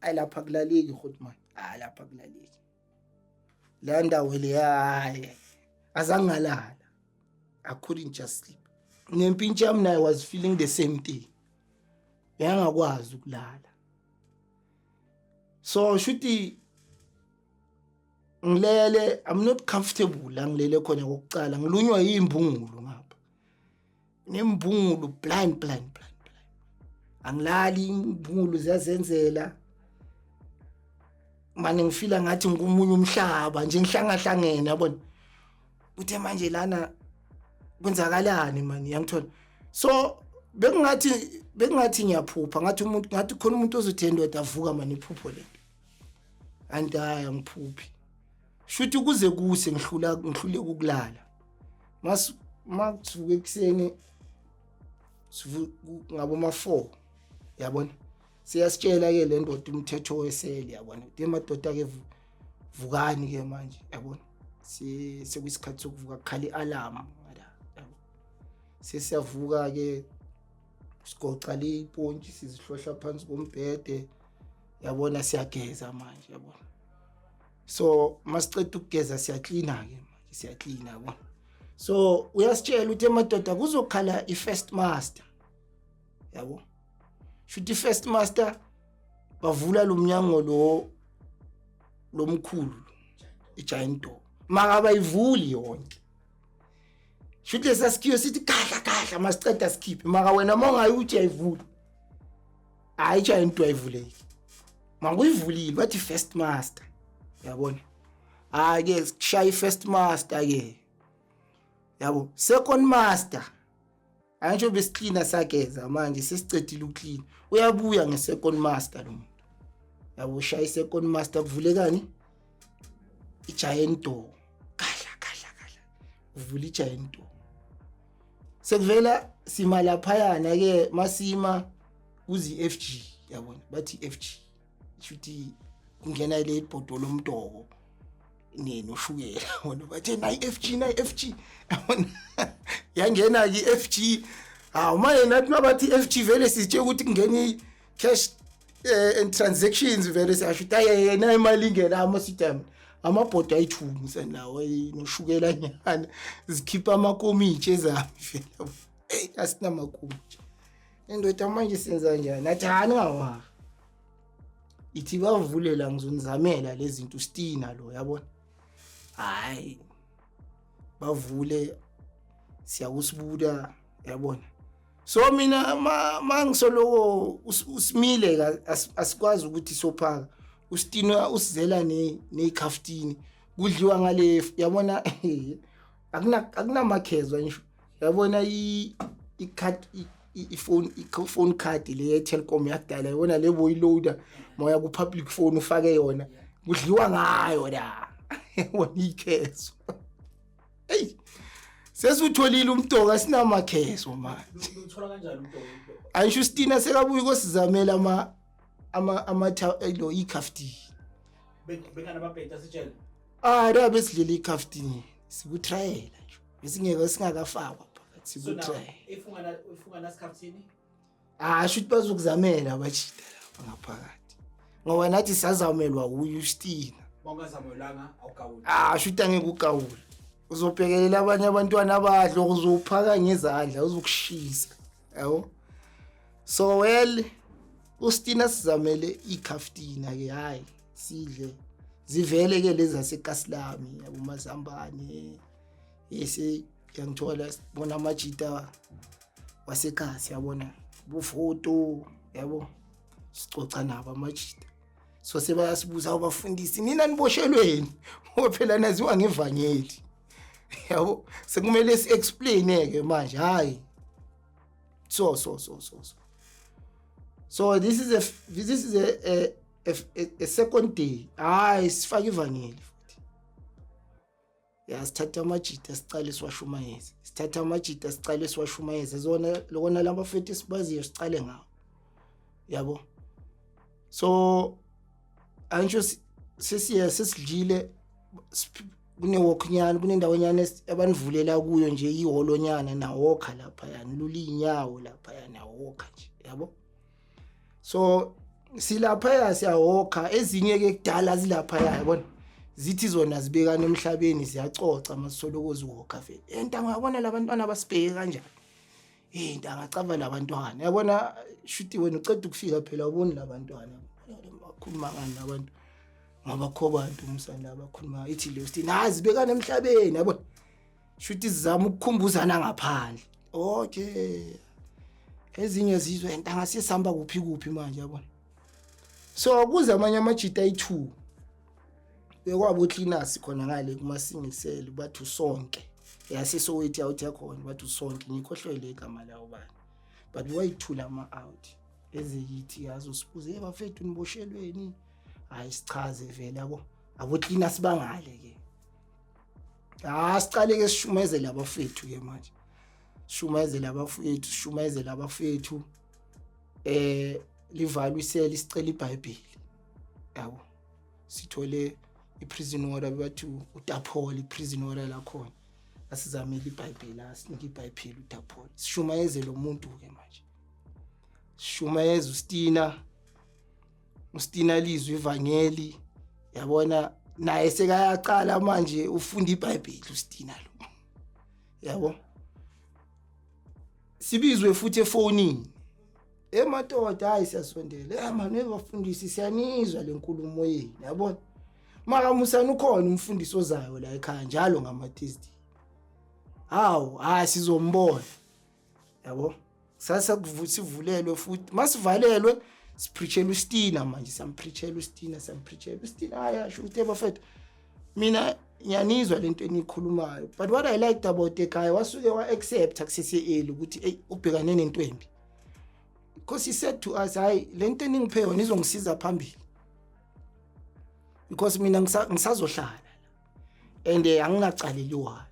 Ayi, lapha kulaleki hotman, hayi, lapha kulaleki. Leya ndawo leya, hayi, azange ngalala. I couldn't just sleep. Nempintshi yami naye was feeling the same thing, yangakwazi ukulala. So shuthi ngilele, I'm not comfortable la ngilele khona. Kokucala ngilunywa yimbungulu ngapha, nembungulu blind, blind, blind, blind. Angilali, imbungulu ziyazenzela manje. Ngifila ngathi ngikumunye umhlaba nje, ngihlangahlangene, yabona. Uthe manje lana kwenzakalani mani, yangithola. So bekungathi ngiyaphupha, ngathi umuntu, ngathi khona umuntu ozothi, "Endoda, avuka mani, iphupho lento." Anti hayi, angiphuphi. Shuthi kuze kuse ngihlula, ngihlule ukulala. Mas makuvuka ekuseni, ngabo ma 4, yabona, siyasitshela ke le ndoda umthetho wesele, yabona, uthi, "Madoda ke, vukani ke manje," yabona, sekuyisikhathi sokuvuka, kukhala i-alarm ngala, yabo. Sesiyavuka ke, sigoca le ipontshi, sizihlohla phansi kombhede, yabona, siyageza manje, yabona. So masiceda ukugeza, siyaklina ke manje, siyaklina, yabona. So uyasitshela ukuthi, "Emadoda, kuzokhala i-first master," yabo. Shuthi i-first master bavula lo mnyango lo lomkhulu, i-giant door, maka bayivuli yonke. Shuthi lesasikhiyo sithi kahla kahla, masiceda sikhiphe. Maka wena uma ungayi uthi ayivula, hayi, i-giant door ayivuleki. Makuyivulile bathi first master, yabona. Hayi ke, sishaya i-first master ke, yabo. Second master, angisho besiklina, sageza manje, sesicedile ukuklina, uyabuya nge-second master lo muntu, yabo. Ushaya i-second master, kuvulekani? I-giant door, kahla kahla kahla, uvula i-giant door, sekuvela sima laphayana ke. Masima kuzi FG, yabona, bathi FG shuthi kungena le bhodo lomdoko ne noshukela, yabona. Bathe nayi FG, nayi FG, yabona, yangena ke FG. Hawu, manje nathi mabathi FG, vele sitshe ukuthi kungena i-cash and transactions. Vele siyasho ukuthi aye yena imali ingena, ama-system amabhodo ayi-2 msenawo noshukela nyana, zikhipha amakomitshi ezami vele. Hey, asinamakomitshi endoda, manje senza njani? Athi, "Hani, ngawari, ithi bavulela, ngizonizamela lezi zinto." Stina lo, yabona, hayi, bavule, siyakusibuda, yabona. So mina ma ngisoloko usimile, asikwazi ukuthi sophaka. Ustina usizela ne neyikhaftini, kudliwa ngale, yabona, akunamakhezo ngisho, yabona, i i-card, i-phone, i-phone card le ye-Telkom yakudala, yabona, le boyiloader moya ku public phone, ufake yona, kudliwa ngayo la, yabona, ikhezo. Hey, sesutholile umtoka, sinamakhezo manje. Uthola kanjani umntoko? Ayisho, ustina sekabuye kosizamela ama lo ikhaftini. Benganamabhedi asitshela. Ah, la besidlela ikhaftini, sikutrayela nje, besingeke singakafakwa phakathi. So now Sikutrayela. If unganasikhaftini? Ah, shuthi bazokuzamela abajida lapha ngaphakathi, ngoba nathi sazamelwa uye ustina. Bongazamelanga, awugawuli. Ah, shuthi angeke ugawule, uzobhekelela abanye abantwana abadla, uzophaka ngezandla, uzokushisa, yabo. So well, ustina sizamele ikhaftina ke, hayi, sidle zivele ke lezi zaseKasilami, yabo, mazambane ese, yangithola, sibona amajita wasekasi, yabona, bufoto, yabo, sicoca nabo amajita. So sebayasibuza, "Abafundisi nina niboshelweni?" Ngoba phela naziwa ngevangeli, yabo. Sekumele si-explain ke manje, hayi, so so so so so so this is a second day. Hayi, sifake ivangeli futhi, ya, sithatha amajita, sicale siwashumayeze, sithatha amajita, sicale siwashumayeze zona lokona laba fethu sibaziyo, sicale ngawo, yabo. So angisho sesiya sesidlile, kune-walk nyana, kunendawo nyana abanivulela kuyo nje, ihholo nyana, nawokha lapha, yani lula iy'nyawo lapha, yani awokha nje, yabo. So Silaphaya siyawokha, ezinye ke kudala zilaphaya, yabona, zithi zona zibekana emhlabeni, ziyacoca masisoloko ziwokha vele. Entanga, yabona, labantwana basibheke kanjani? Intanga, cava labantwana, yabona, shuthi wena uceda ukufika phela, uboni labantwana bakhuluma ngani labantu, ngoba kho bantu umsana abakhuluma ithi leyo sithi nazi bekana emhlabeni, yabona, shuthi sizama ukukhumbuzana ngaphandle. Okay, ezinye zizwe, ntanga, sesihamba kuphi kuphi manje, yabona. So kuze amanye amajita ayi-2 bekwabo cleaners khona ngale kuma single cell, bathi usonke yaseSoweto out yakhona, bathi usonke, ngikhohlwele igama lawo bani, but wayithula ama out ezeyithi yazo sibuze, hey bafethu, niboshelweni? Hayi, sichaze vele, yabo, abo cleaners bangale ke. Ah, sicale ke sishumezele abafethu ke manje, sishumayezele abafethu, sishumayezele abafethu, livalwe iseli, sicela iBhayibheli, yabo. Sithole iprison warder, bathi uTapol, iprison warder lakhona asizamile iBhayibheli, asinike iBhayibheli uTapol. Sishumayeze lo muntu ke manje, sishumayeza uStina, uStina lizwe ivangeli, yabona, naye sekayaqala manje ufunda iBhayibheli uStina lo, yabo. Sibizwe futhi efonini, emadoda, hayi, siyasondela, eh manje bafundisi, siyanizwa lenkulumo yenu, yabona. Maka musana ukhona umfundisi ozayo la ekhaya njalo ngama Tuesday. Hawu, hayi, sizombona, yabo. Sasa sivulelwe futhi, masivalelwe sipreachela uStina manje, sampreachela uStina, sampreachela uStina. Hayi, asho ukuthi, bafethu, mina ngiyanizwa lento enikhulumayo, but what I liked about the guy, wasuke wa-accepta kusese early ukuthi hey, ubhekane nento embi, because he said to us, hayi, lento eningiphe yona izongisiza phambili, because mina ngisazohlala la and angingacaleli one.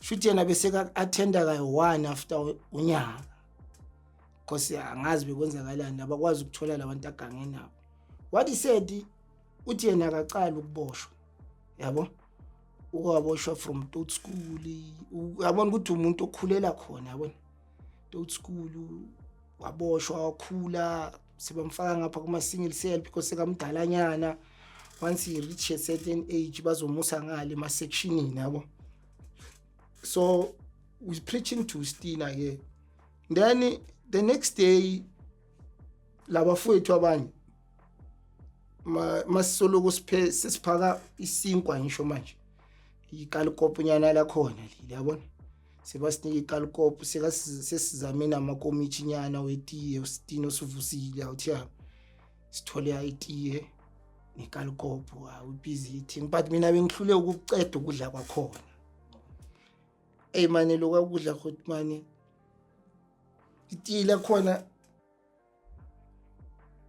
Shuthi yena bese ka-attenda kayi-one after unyaka, because angazi bekwenzakalani, abakwazi ukuthola labantu agange nabo. What he said, uthi yena akacala ukuboshwa, yabo, ukwaboshwa from Tot School, uyabona ukuthi umuntu okhulela khona, yabona, Tot School waboshwa, wakhula, sebamfaka ngapha kuma single cell because sekamdalanyana. Once he reach a certain age, bazomusa ngale ema sectionini, yabo. So we preaching to Stina ke. Then the next day labafowethu abanye masisoloko siphe sesiphaka isinkwa, ngisho manje ikalikopo nyana lakhona lile, yabona, sebasinika ikalikopo, sesizame namakomichi nyana wetiye. Usitino sivusile, awuthiya sithole itiye nekalikopo, awu, busy eating, but mina bengihlule ukuceda ukudla kwakhona. Ey mane, lokwa kudla khot mane, itiye lakhona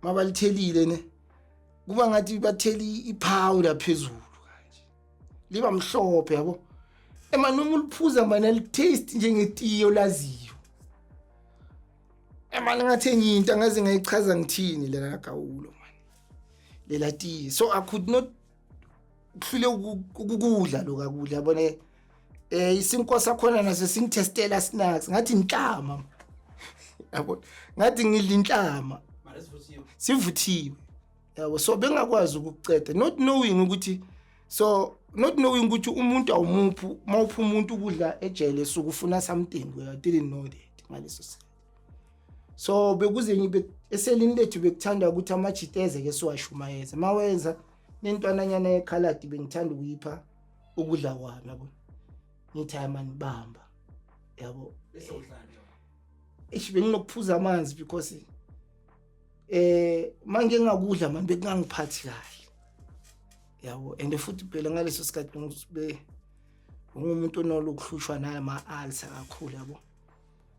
mabalithelile ne, kuba ngathi batheli iphawuda phezulu kanje, liba mhlophe, yabo. Emane uma uliphuza mane, litaste njengetiye olaziyo. Emane ngathi enye into angaze ngayichaza ngithini lela gawulo mani, lela tiye. So I could not, kuhlule ukukudla lokakudla, yabona. Isinkwa sakhona naso singithestela snacks ngathi inhlama, yabo, ngathi ngidla inhlama. Mara sivuthiwe? Sivuthiwe, yabo. So bengakwazi ukukuceda, not knowing ukuthi, so not knowing ukuthi umuntu awumuphi, mawupha umuntu ukudla ejele suke ufuna something. I didn't know that ngaleso sikhathi. So bekuze ngibe eselini lethu, bekuthanda ukuthi amajita eze ke siwashumayeza, mawenza nentwananyana yekhaladi, bengithanda ukuyipha ukudla kwami, yabo, ngithi, hayi mani, bamba, yabo. Bese udlala? Eish, benginokuphuza amanzi because manje ngakudla manje bekungangiphathi kahle, yabo. And futhi phela ngaleso sikhathi ngibe ngumuntu onolokuhlushwa nama ulcer kakhulu, yabo.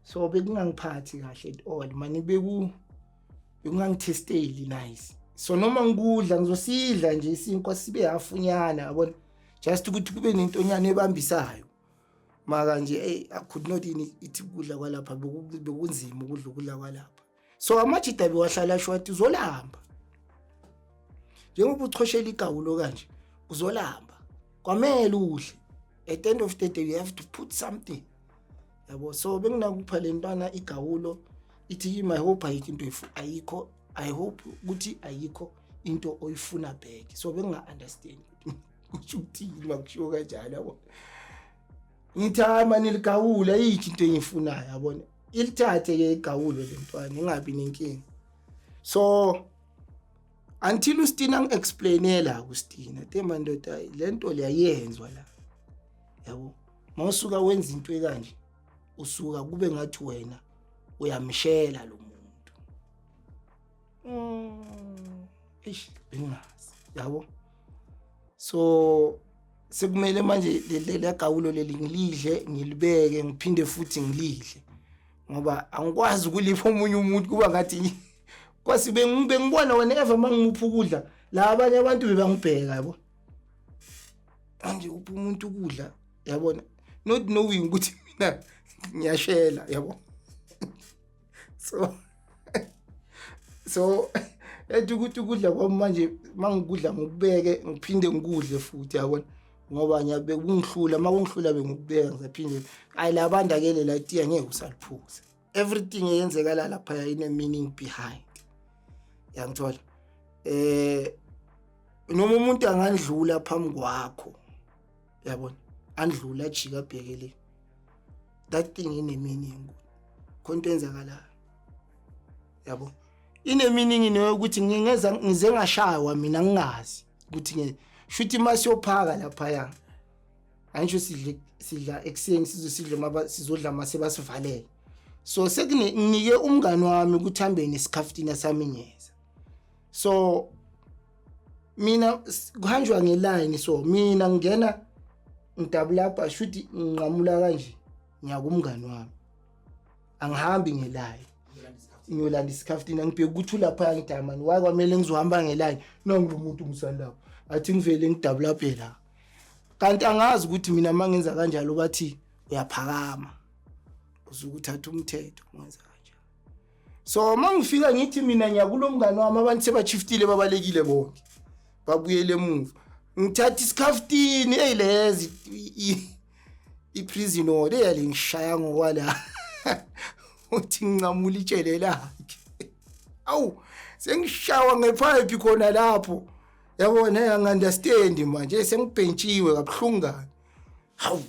So bekungangiphathi kahle at all mani, bekungangithesteli nice. So noma ngikudla, ngizosidla nje isinkwa sibe hafunyana, yabona, just ukuthi kube nentonyana ebambisayo. Maka nje, hey, I could not ithi ukudla kwalapha, bekunzima ukudla ukudla kwalapha. So amajida bewahlala asho athi, uzolamba njengoba uchoshela igawulo kanje, uzolamba, kwamele udle. At the end of the day you have to put something, yabo. So benginakupha le ntwana igawulo, ithi kimi, I hope ayikho into ayikho. I hope ukuthi ayikho into oyifuna back. So benginga understand ukuthi kusho ukuthini makushiwo kanjalo, yabo. Ngithi hayi mani, ligawule, ayikho into engiyifunayo, yabona. Ilithathe ke igawule le ntwana, ingabi nenkinga. So until uStina ngi-explainela kuStina, te mandoda, le nto liyayenzwa la, yabo. Mawusuka wenza into ekanje, usuka kube ngathi wena uyamshela lo muntu. Eish, bengazi, yabo. So sekumele manje le gawulo leli ngilidle, ngilibeke, ngiphinde futhi ngilidle, ngoba angikwazi ukulipha omunye umuntu. Kuba ngathi kwasi bengibona whenever mangimupha ukudla la, abanye abantu bebangibheka, yabo. Manje upha umuntu ukudla, yabona, not knowing ukuthi mina ngiyashela, yabo. So ethi ukuthi ukudla kwami manje mangikudla, ngikubeke, ngiphinde ngikudle futhi, yabona, ngoba ngiyabe kungihlula. Uma kungihlula bengikubeka, ngisaphinde. Ayi, labanda ke lela tiya, ngeke usaliphuza. Everything eyenzekala lapha ine meaning behind, yangithola. Noma umuntu angandlula phambi kwakho, yabona, andlula, ajika, abhekele, that thing ine meaning. Khonto enzakalayo, yabo, ine meaning neyokuthi ngingeza ngize ngashaywa mina ngingazi ukuthi nge shuthi masiyophaka lapha. Angisho sidle, sidla ekuseni, sizosidla maba sizodla mase basivalele. So sekune nginike umngani wami ukuthi hambe nesikhafutina sami ngiyeza. So mina kuhanjwa ngeline, so mina ngingena ngidabula lapha, shuthi nginqamula kanje, ngiyakumngani wami, angihambi ngeline. Ngiyolanda isikhafutina, ngibheka ukuthi ulapha. Ngithi mani, why kwamele ngizohamba ngeline nangu umuntu ngisalapha? Athi ngivele ngidabula la, kanti angazi ukuthi mina uma ngenza kanjalo bathi uyaphakama, usuke uthatha umthetho ungenza kanjalo. So uma ngifika ngithi mina ngiyakulo mngani wami, abantu sebashiftile, babalekile bonke, babuyele emuva. Ngithatha isikhafutini eyilezi i-prison order eyale ngishaya ngokwala uthi ngincamula itshele lakhe. Awu, sengishawa ngepipe khona lapho, yabona. Angi-understand manje, sengibhentshiwe kabuhlungu kabi. Hawu,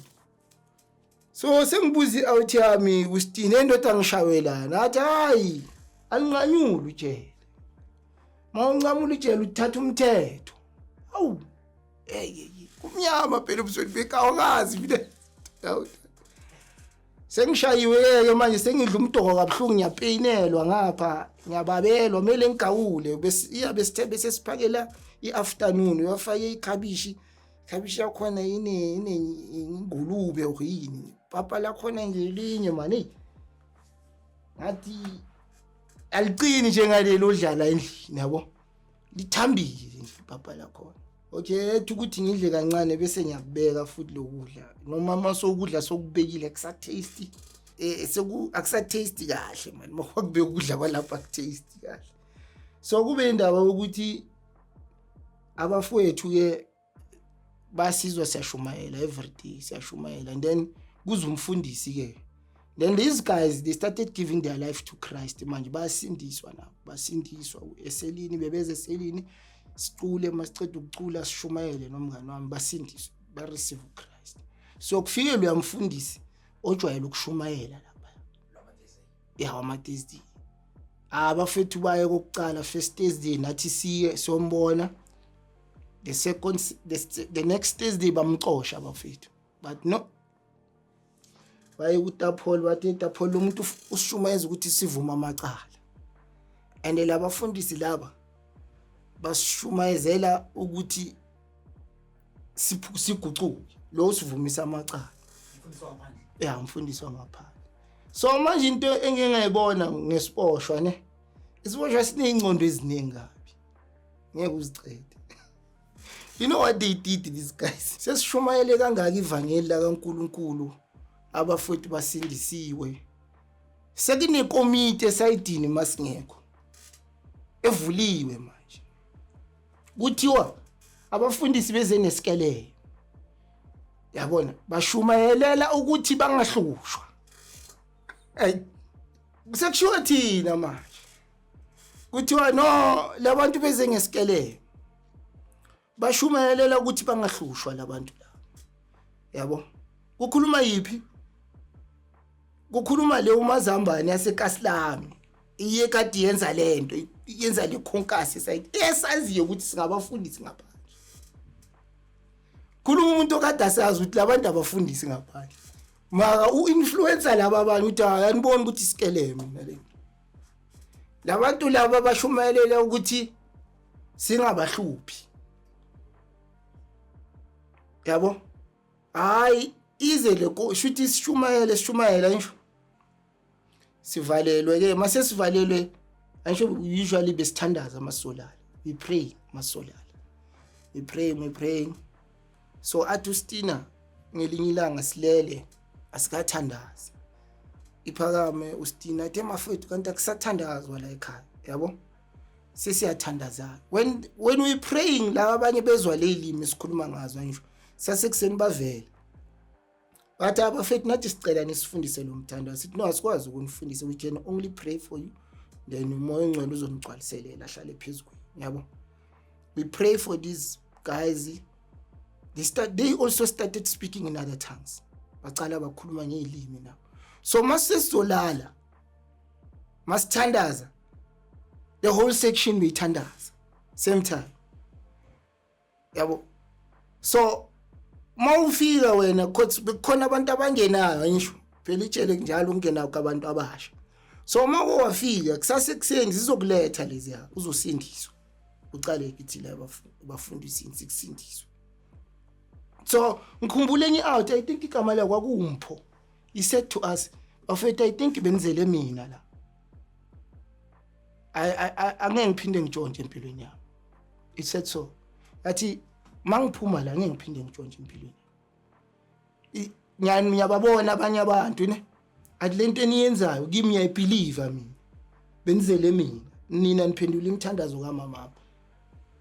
so sengibuza i-out yami kuStine, endoda ngishawelana, athi hayi, alinqanyuli ujele, mawuncamula ijele uthatha umthetho. Hawu, hey, kumnyama phela ebusweni bekawangazi mina. Hawu, sengishayiwe ke manje, sengidla umdoko kabuhlungu, ngiyapeyinelwa ngapha, ngiyababelwa, kumele ngigawule. Bese iya besithe bese siphakela i-afternoon, uyafake ikhabishi, ikhabishi yakhona ine ingulube or yini, papa lakhona nje linye mani, ngathi alicini njengaleli odlala endlini, yabo, lithambile nje ipapa lakhona. Okay, ethi ukuthi ngidle kancane bese ngiyakubeka futhi lokudla, noma masokudla sokubekile akusa-taste, seku akusa-taste kahle man. Makubeka ukudla kwalapha aku-taste kahle. So kube indaba yokuthi abafowethu ke basizwa siyashumayela every day, siyashumayela, and then kuze umfundisi ke. Then these guys, they started giving their life to Christ. Manje bayasindiswa nabo, basindiswa eselini, bebeze eselini, sicule, masiceda ukucula sishumayele nomngane wami, basindiswe, ba receive uChrist. So kufike lo yamfundisi ojwayele ukushumayela lapha ya wama-Thursday. Abafethu baye kokucala first Thursday, nathi siye siyombona the second, the next Thursday bamxosha abafethu. But no, baye kuTaphol, bathi Taphol, lo muntu usishumayeza ukuthi sivuma amacala, and labafundisi laba basishumayezela ukuthi sigucuke, lo usivumisa amacala. Umfundisi wangaphandle. Ya, umfundisi wangaphandle. So manje into engike ngayibona ngesiboshwa ne, isiboshwa siney'ngcondo eziningi kabi, ngeke uzicede. You know what they did, these guys? Sesishumayele kangaka ivangeli lakaNkulunkulu, abafowethu basindisiwe, sekunekomiti esayidini masingekho evuliwe manje, kuthiwa abafundisi beze nesikelelo, yabona, bashumayelela ukuthi bangahlushwa. Hey, sekushiwo thina manje. Kuthiwa no, labantu beze ngesikelelo, bashumayelela ukuthi bangahlushwa labantu laba, yabo. Kukhuluma yiphi? Kukhuluma le uMazambane yaseKasilami, iye kade yenza lento, yenza le khonkasi side esaziyo ukuthi singabafundisi ngaphandle. Khuluma umuntu okade asazi ukuthi labantu abafundisi ngaphandle, maka u-influencer laba abantu ukuthi hayi, aniboni ukuthi isikeleme mina le. Labantu laba bashumayelela ukuthi singabahluphi, yabo. Hayi, ize le shuthi sishumayele, sishumayela ngisho sivalelwe ke. Mase sivalelwe, angisho usually besithandaza amasolala, we pray amasolala, we pray, we praying. So athi uStina ngelinye ilanga silele, asikathandazi, iphakame uStina athi, "Mafethu, kanti akusathandazwa la ekhaya?" Yabo, sesiyathandaza. When we praying, laba abanye bezwa lelimi sikhuluma ngazo ngisho sasekuseni, bavele bathi, "Abafethu, nathi sicela nisifundise lo mthandazo." Sithi, "No, asikwazi ukunifundisa. We can only pray for you, then uMoya oNgcwele uzonigcwaliselela, ahlale phezu kwenu," yabo. We pray for these guys, they also started speaking in other tongues, bacala bakhuluma ngezilimi nabo. So mase sizolala, masithandaza, the whole section beyithandaza same time, yabo. So mawufika wena, kukhona abantu abangenayo, ngisho phela ijele kunjalo, ungenayo kwabantu abasha. So uma wafika kusasa ekuseni, zizokuletha leziya, uzosindiswa, ucale kithi la bafundisini, sikusindiswe. So ngikhumbule enye out, I think igama lakhe kwakumpho, he said to us, "Bafethu, I think benizele mina la. Angeke ngiphinde ngitshontshe empilweni yami." He said so, yathi, "Mangiphuma la, ngeke ngiphinde ngitshontshe empilweni." Ngiyani, ngiyababona abanye abantu ne, athi lento eniyenzayo kimi ngiyayibelieve mina, benizele mina, nina niphendula imithandazo kamama.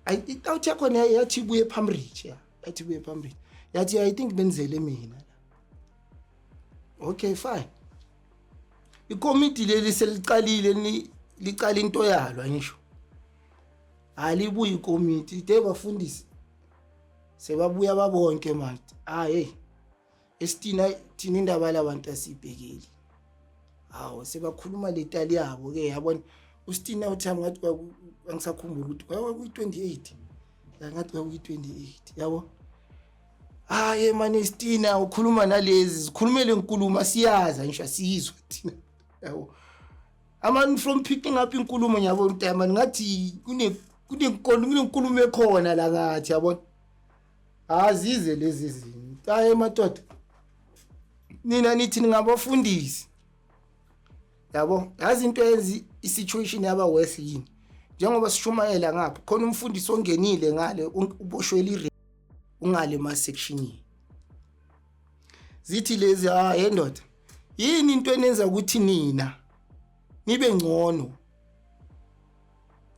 I awuthi yakhona yathi ibuye ePalmridge, ya, yathi ibuye ePalmridge, yathi, "I think benizele mina la." Okay, fine. Ikomiti leli seliqalile, ni licala into yalo, angisho alibuye ikomiti ide, bafundisi sebabuya babonke manje. Ah, hey, esitina thina indaba labantu asibhekeli. Hawo, sebakhuluma letali yabo ke, yabona. UStina uthi ngathi angisakhumbula ukuthi kwakuyi-28, ngathi kwakuyi-28, yabo. Hayi manje, Stina ukhuluma nalezi, zikhulumele inkulumo, siyaza ngisho asizwe thina, yabo. Amani from picking up inkulumo, ngiyabona ukuthi mani ngathi kune kunenkulumo ekhona la ngathi, yabona. Azize lezi zinto. Hayi madoda, nina nithi ningabafundisi, yabo. Yazi into eyenza i-situation yaba worse yini? Njengoba sishumayela ngapha, khona umfundisi ongenile ngale, uboshwele i ungale ema-sectionini. Zithi lezi, "Ah, yendoda, yini into enenza ukuthi nina nibe ngcono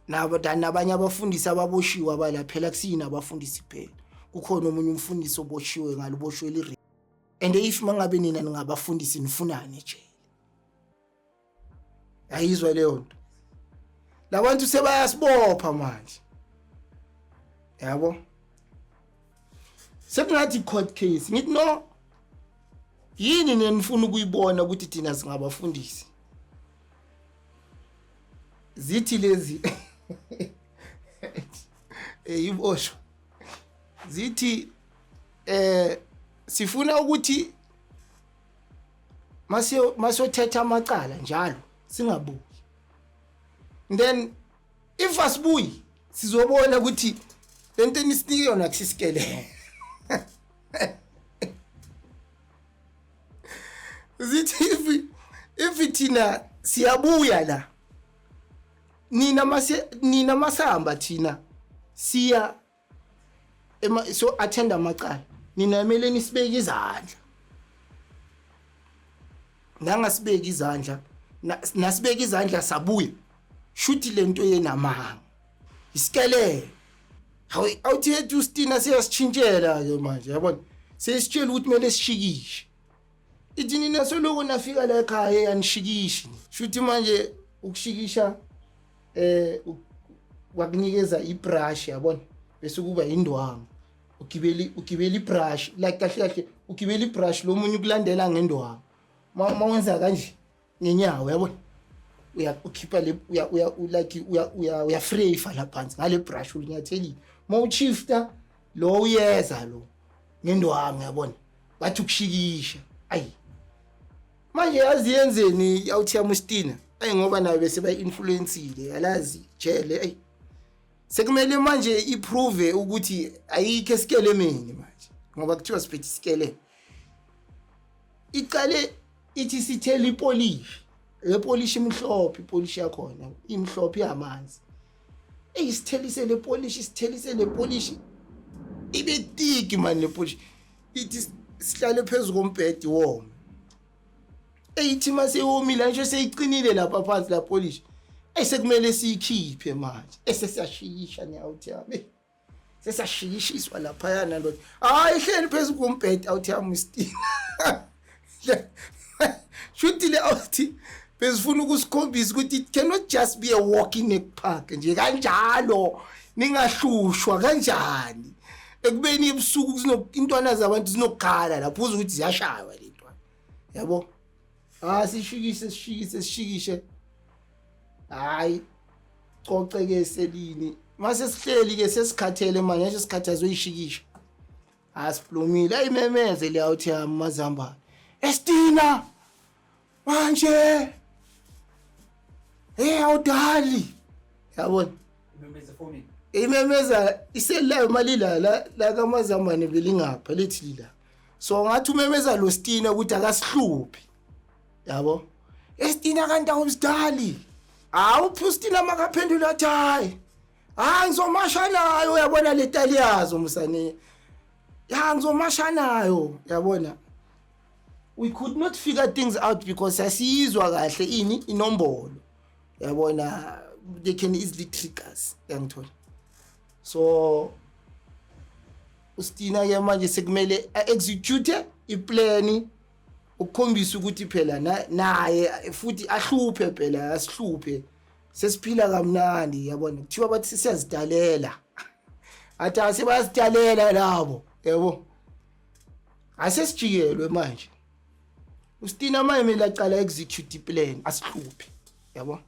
nabo than nabanye abafundisi ababoshiwe abala? Phela kusiyini abafundisi kuphela, kukhona omunye umfundisi oboshiwe ngalo, uboshwele i and if mangabe nina ningabafundisi, nifunani ejele?" Ayizwa leyo nto, labantu sebayasibopha manje, yabo. Sekungathi court case. Ngithi, "No, yini nenifuna ukuyibona ukuthi thina singabafundisi?" Zithi lezi, iboshwa zithi, "Sifuna ukuthi masiyothetha amacala njalo singabuyi, then if asibuyi, sizobona ukuthi lento enisinike yona kusisikele." Zithi, If thina siyabuya la, nina mase nina masahamba, thina siya ema so attend amacala, nina kumele nisibeke izandla. Nangasibeki izandla, nasibeka izandla sabuya, shuthi lento yenamanga isikelele." Hawu, awuthi yethu uStina siyasitshintshela ke manje, yabona, sesitshela ukuthi kumele sishikishe. Ithi, "Nina soloko nafika la ekhaya, yanishikishi, shuthi manje ukushikisha Wakunikeza ibrush, yabona, bese kuba indwangu, ugibela ibrush, like kahle kahle ugibela ibrush, lo munye ukulandela ngendwangu. Ma wenza kanje ngenyawo, yabona, uya ukhipha le uya like uya uyafrefa la phansi ngale brush ulinyathelile. Ma ushifta lo, uyeza lo ngendwangu, yabona, bathi ukushikisha. Ayi, manje yazi yenzeni awuthi yamustina? Ayi, ngoba nayo bese bayi-influensile, yalazi jele. Ayi, sekumele manje iprove ukuthi ayikho esikelemeni manje, ngoba kuthiwa siphethe isikeleme. Icale ithi sithele ipolishi, le polishi imhlophe, ipolishi yakhona imhlophe yamanzi. Eyi, sithelise le polishi, sithelise le polishi, ibe thick man le polishi. Ithi sihlale phezu kombhede wome. Eyithi mase womile ngisho seyiqinile lapha phansi la polishi, esekumele siyikhiphe manje, esesiyashikisha neyawuthi yami, sesiyashikishiswa laphayana ndoda. Hayi, ihleli phezu kombhede awuthi yami istina. Shuthi le awuthi besifuna ukusikhombisa ukuthi it cannot just be a walk in a park nje kanjalo, ningahlushwa kanjani ekubeni ebusuku intwana zabantu zinokukhala lapho, uze ukuthi ziyashaywa le ntwana, yabo. Ah, sishikishe, sishikishe, sishikishe, hayi, coce ke selini. Mase sihleli ke, sesikhathele manje, nje sikhathazwe ishikisha, asiplumile. Ayimemeze le awuthi yami mazambane estina manje. Hey, awudali, yabona. Imemeze efonini. Imemeza iselayo malila la kamazambane belingapha lethi lila, so ngathi umemeza lo Stina ukuthi akasihluphi, yabo. Estina kanti awusidali. Awuphi uStina? Makaphendula athi, "Hayi, hayi, ngizomasha nayo," uyabona le taliyazo musane ya, "Ngizomasha nayo," yabona. We could not figure things out because asiyizwa kahle ini inombolo, yabona. They can easily trick us, yangithola. So uStina ke manje sekumele execute iplan ukukhombisa ukuthi phela naye futhi ahluphe phela, asihluphe, sesiphila kamnandi, yabona. Kuthiwa bathi siyazidalela, athi asebayazidalela labo, yabo. Asesijikelwe manje. uStina manje kumele aqala execute iplan, asihluphe, yabo.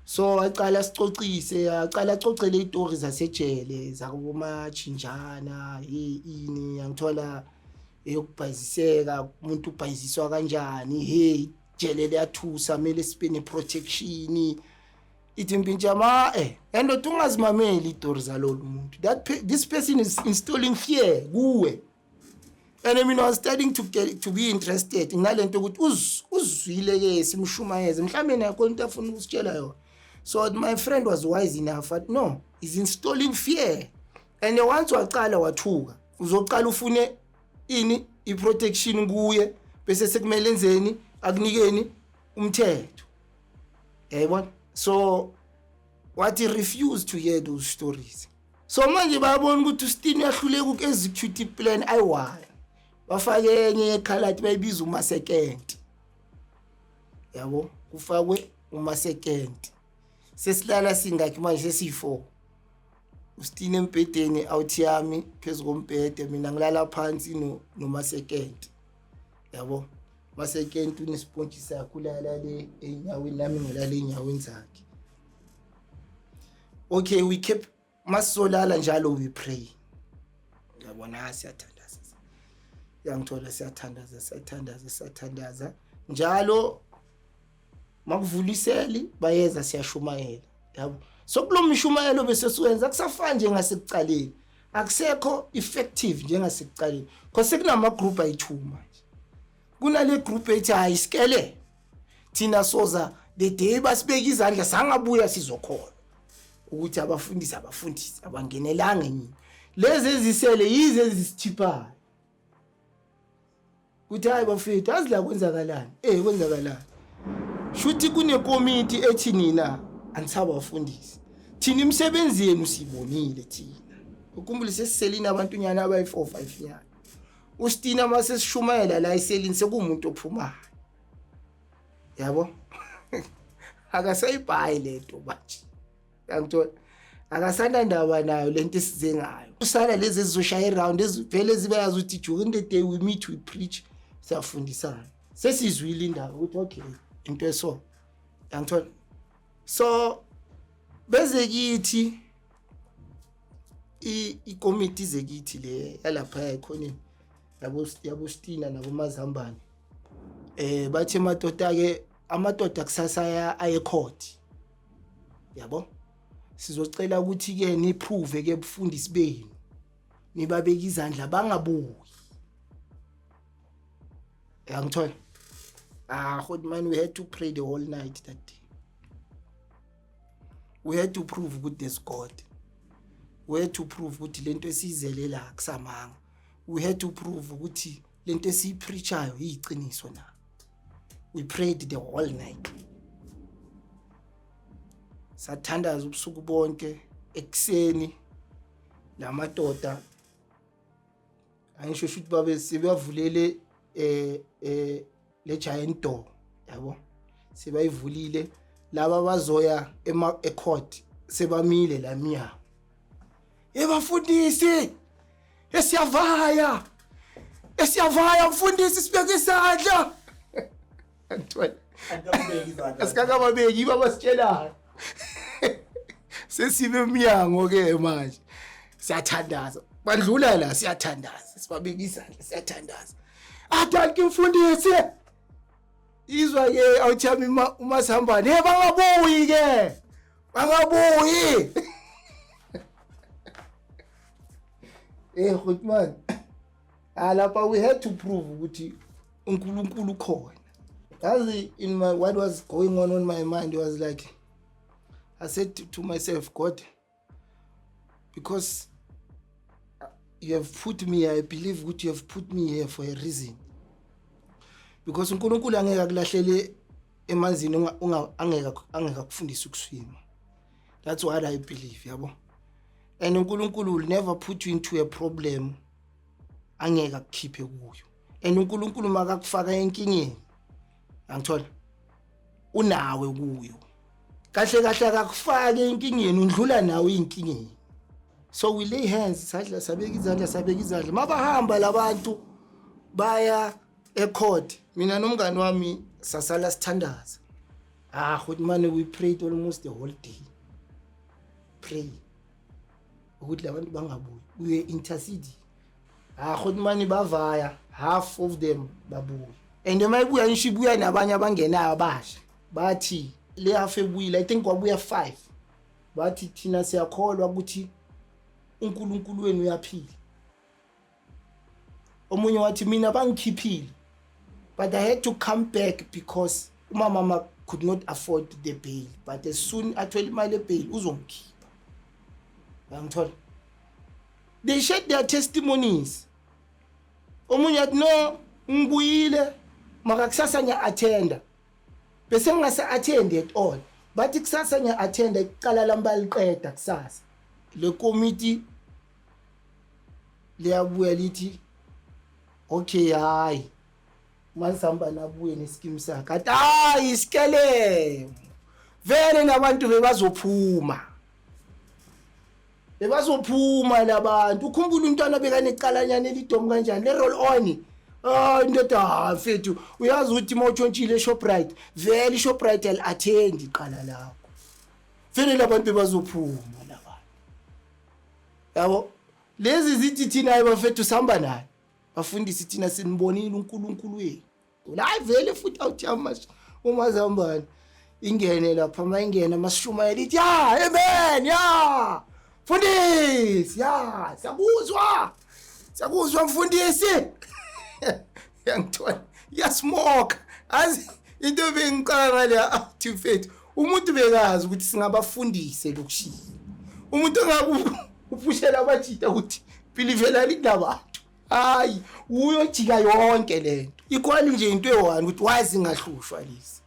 So aqala sicocise, aqala acocele izitori zasejele zakubomachinjana, hey, ini angithola eyokubhayiziseka, umuntu ubhayiziswa kanjani. Hey, jele liyathusa, kumele sibe ne-protection. Ithi mpintshama endoda, ungazimameli izitori zalolu muntu. This person is installing fear kuwe. And I mean, I was starting to get to be interested ngalento ukuthi uzwile ke simshumayeze, mhlawumbe nakho into afuna ukusitshela yona. So my friend was wise enough, but no, he's installing fear, and once waqala wathuka, uzoqala ufune ini i-protection kuye, bese sekumele enzeni? Akunikeni umthetho, yayibona. So what, he refused to hear those stories. So manje bayabona ukuthi uStini uyahluleka uku-execute iplan ayi-one, bafake enye yekhaladi, bayibiza umasekenti, yabo. Kufakwe umasekenti. Sesilala singakhi manje? Sesiyi-four. uStini embhedeni, awuthi yami phezu kombhede, mina ngilala phansi nomasekenti, yabo. Masekenti unespontshi sakhe, ulala le ey'nyaweni, nami ngilala ey'nyaweni zakhe. Okay, we kept, masizolala njalo we pray, yabona, siyathandaza, yangithola, siyathandaza, siyathandaza, siyathandaza njalo. Makuvula iseli bayeza, siyashumayela, yabo. So kulo mishumayelo bese siwenza kusafana njengasekucaleni, akusekho effective njengasekucaleni, because sekunama group ayi2 manje. Kunale group ethi, "Hayi, sikele thina, soza the day basibeka izandla, sangabuya sizokholwa ukuthi abafundisi abangenelanga nyini." Lezi ezisele yize ezisithiphayo kuthi, "Hayi bafethu, azi la kwenzakalani, kwenzakalani." Shuthi kunekomiti ethi, "Nina anisabafundisi, thina imisebenzi yenu siyibonile thina." Ukhumbule sesiselini abantu nyana abayi-4 5 nyana. Ustina mase sishumayela la eselini, sekuwumuntu ophumayo, yabo. Akasayibhayi lento manje, yangithola, akasanandaba nayo lento esize ngayo. Usala lezi ezizoshaya iround, ezivele zibayazi ukuthi during the day we meet, we preach, siyafundisana. Sesizwile indaba ukuthi okay, into eso, yangithola. So beze kithi ikomiti zekithi le yalapha ekhoneni yabo Stina nabomazambane, bathi madoda ke, amadoda kusasa aye court, yabo. Sizocela ukuthi ke niprove ke bufundisi benu, nibabeka izandla bangabuyi, yangithola. Ah god man, we had to pray the whole night that day. We had to prove ukuthi there's God. We had to prove ukuthi lento esiyizelela akusamanga. We had to prove ukuthi lento esiyipreachayo iyiqiniso na. We prayed the whole night, sathandaza ubusuku bonke. Ekuseni lamadoda, angisho ukuthi babe sebavulele le giant door, yabo, sebayivulile laba bazoya ema ecourt, sebamile la miya. Ebafundisi, esiyavaya, esiyavaya mfundisi, sibeke isandla. Ngithola. Akabeki izandla. Asikakababeki, yibo abasitshelayo. Sesibe emnyango ke manje, siyathandaza, bandlula la, siyathandaza, sibabeka izandla, siyathandaza. Adanki mfundisi, izwa ke awuthami uma sihambane, hey, bangabuyi ke, bangabuyi. Good man. Ah, lapha we had to prove ukuthi uNkulunkulu ukhona. Yazi, in my what was going on my mind was like, I said to myself, "God, because you have put me, I believe ukuthi you have put me here for a reason," because uNkulunkulu angeke akulahlele emanzini angeke akufundise ukuswima. That's what I believe, yabo. And uNkulunkulu will never put you into a problem angeke akukhiphe kuyo. And uNkulunkulu makakufaka enkingeni, angithola, unawe kuyo. Kahle kahle akakufaki enkingeni, undlula nawe inkingeni. So we lay hands, sadla, sabeka izandla, sabeka izandla. Mabahamba labantu baya ecourt, mina nomngani wami sasala sithandaza. Ah good man, we prayed almost the whole day, pray ukuthi labantu bangabuyi. We were interceding. Ah good man, bavaya, half of them babuya, and mayibuya ngisho ibuya nabanye abangenayo abasha. Bathi le half ebuyile, I think kwabuya 5, bathi thina siyakholwa ukuthi uNkulunkulu wenu uyaphila. Omunye wathi, "Mina bangikhiphile, but I had to come back because umama could not afford the bail, but as soon athole imali ebail uzongikhipha." Yangithola, they shared their testimonies. Omunye athi, "No, ngibuyile, maka kusasa ngiya-attenda, bese ngingasa-attend at all." Bathi kusasa ngiya-attenda, icala lami baliqeda kusasa. Le komiti liyabuya lithi, "Okay, hayi, masihamba nabuye nesikimu sakhe." Athi, "Hayi, isikelemu vele nabantu bebazophuma, bebazophuma labantu." Ukhumbula umntwana bekanecalanyana elidomu kanjani le roll on. Ah, indoda, ha mfethu, uyazi ukuthi uma utshontshile eShoprite, vele iShoprite ali-attend iqala lakho. Vele labantu bebazophuma labantu, yabo. Lezi zithi, "Thina bafethu sihamba naye bafundisi, thina sinibonile uNkulunkulu wethu." Hayi vele futhi awuthi umazambane ingene lapha, mayingena masishumayela ithi, "Ya, amen, ya mfundisi, ya, siyakuzwa, siyakuzwa mfundisi." Yangithola, iyasmoka. Azi into ebengicala ngale, athi mfethu, umuntu bekazi ukuthi singabafundise lokushini, umuntu ongabe uphushela abajita ukuthi philivelani kunabantu, hayi, uyojika yonke lento ikhwali nje into eyi-one ukuthi wazi ingahlushwa lezi.